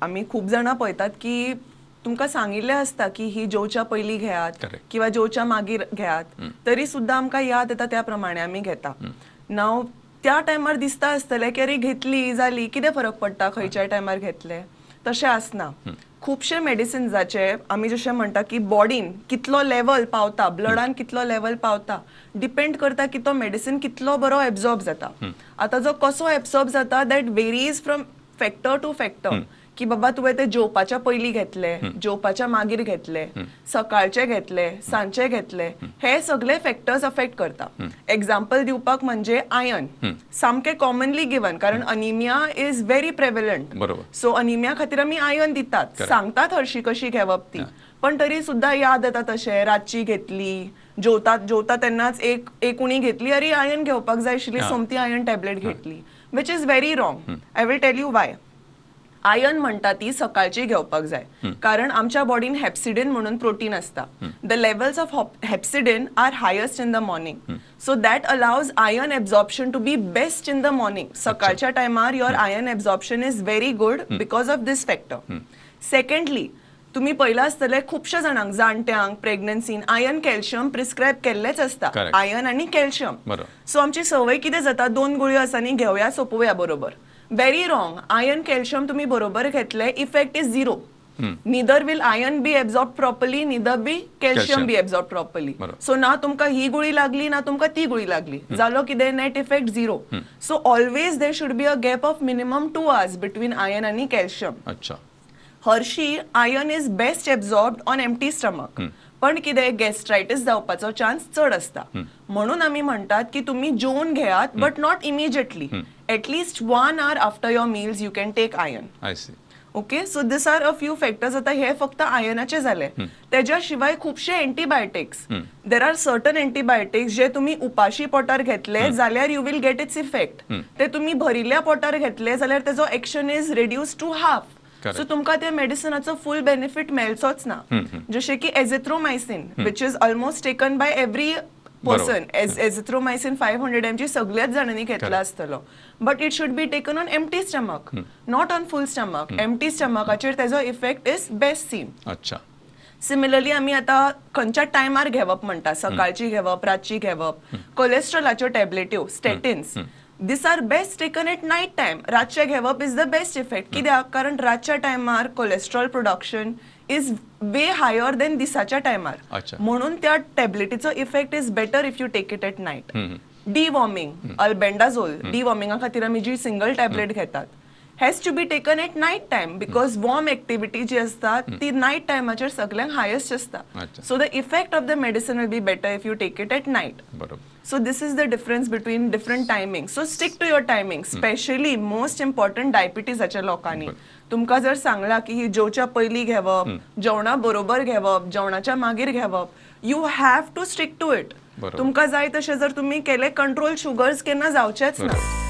आमी खूब जाणां पळयतात की तुमकां सांगिल्लें आसता की ही जेवच्या पयलीं घेयात किंवा जेवच्या मागीर घेयात, तरी सुद्दां आमकां याद येता त्या प्रमाणे आमी घेता. नाव त्या टायमार दिसता आसतलें की अरे, घेतली जाली, कितें फरक पडटा खंयच्याय टायमार घेतले? तशें आसना. खुबशे मेडिसिन्साचे आमी जशें म्हणटा की बॉडीन कितलो लेवल पावता, ब्लडान कितलो लेवल पावता, डिपेंड करता की तो मेडिसिन कितलो बरो एब्जॉर्ब जाता. आतां जो कसो एब्सॉर्ब जाता, that varies from factor to factor, की बाबा तुवें ते जेवपाच्या पयलीं घेतले, जेवपाच्या मागीर घेतले, सकाळचे घेतले, सांजचे घेतले, हे सगळे फॅक्टर्स अफेक्ट करता. एग्जाम्पल दिवपाक म्हणजे आयर्न सामकें कॉमनली गिवन, कारण anaemia is very prevalent. So anaemia खातीर आमी आयर्न दितात. सांगतात हरशी कशी घेवप ती, पण तरी सुद्दां याद येता तशें रातची घेतली, जेवतात जेवता तेन्नाच एक एक उणी घेतली, अरे, आयर्न घेवपाक जाय आशिल्ली, सोमती आयर्न टॅबलेट घेतली, which is very wrong. I will tell you why. Iron म्हणटा ती सकाळची घेवपाक जाय, कारण आमच्या बॉडीन हेप्सिडीन म्हणून प्रोटीन आसता. The levels of hepcidin are highest in the morning, so that allows iron absorption to be best in the morning. सकाळच्या टायमार your iron absorption is very good because of this factor. Secondly, तुम्ही पळयलां आसतलें, खुबश्या जाणांक, जाणट्यांक, प्रेग्नन्सीन iron calcium prescribe केल्लेच आसता. Iron आनी कॅल्शियम. सो आमची संवय कितें जाता, दोन गुळयो आसा न्ही, घेवया, सोंपोवया बरोबर. Very wrong. आयर्न कॅल्शियम तुम्ही बरोबर घेतले, effect is zero. Neither will iron be absorb properly, neither be calcium Calcium. be absorb properly. So ना तुमकां ही गुळी लागली, ना तुमकां ती गुळी लागली, जालो कितें? Net effect zero. So always there should be a gap of minimum 2 hours between iron आनी कॅल्शियम. हरशी iron is best absorbed on empty stomach, पण कितें, गॅस्ट्रायटीस जावपाचो चान्स चड आसता, म्हणून आमी म्हणटात की तुमी जेवून घेयात, but not immediately. At least one hour after your meals you can take iron. I see. Okay, so these are a few factors. आता हे फक्त आयर्नाचे जाले. तेज्या शिवाय खुबशे antibiotics, there are certain antibiotics जे तुम्ही उपाशी पोटार घेतले जाल्यार you will get its effect. ते तुम्ही भरिल्ल्या पोटार घेतले जाल्यार तेजो action is reduce to half. So तुमकां त्या मेडिसिनाचो फूल बेनिफीट मेळचोच ना. जशें की azithromycin, which is almost taken by every person. Azithromycin 500 mg सगळ्याच जाणांनी घेतला आसतलो, but it should be taken on empty stomach, not on full stomach. Empty स्टमकाचेर तेजो effect is best scene. Similarly, आमी आतां खंयच्या टायमार घेवप म्हणटा, सकाळची घेवप, रातची घेवप, कोलेस्ट्रॉलाच्यो टॅबलेट्यो, statins, these are best taken at night time. रातचे घेवप is the best effect. कित्याक? कारण रातच्या टायमार cholesterol production is way higher than दिसाच्या टायमार. म्हणून त्या टॅबलेटीचो effect is better if you take it at night. Deworming, albendazole, डिवॉर्मिंगा खातीर आमी जी सिंगल टॅबलेट घेतात, has to be taken at night time, because worm activity जी आसता ती नायट टायमाचेर सगळ्यांक हायेस्ट आसता. So the effect of the medicine will be better if you take it at night. So this is the difference between different timing. So stick to your timing, specially most important डायबिटीजाच्या लोकांनी. तुमकां जर सांगला की ही जेवच्या पयलीं घेवप, जेवणा बरोबर घेवप, जेवणाच्या मागीर घेवप, you have to stick to it. तुमकां जाय तशें जर तुमी केलें, कंट्रोल शुगर्स केन्ना जावचेच ना.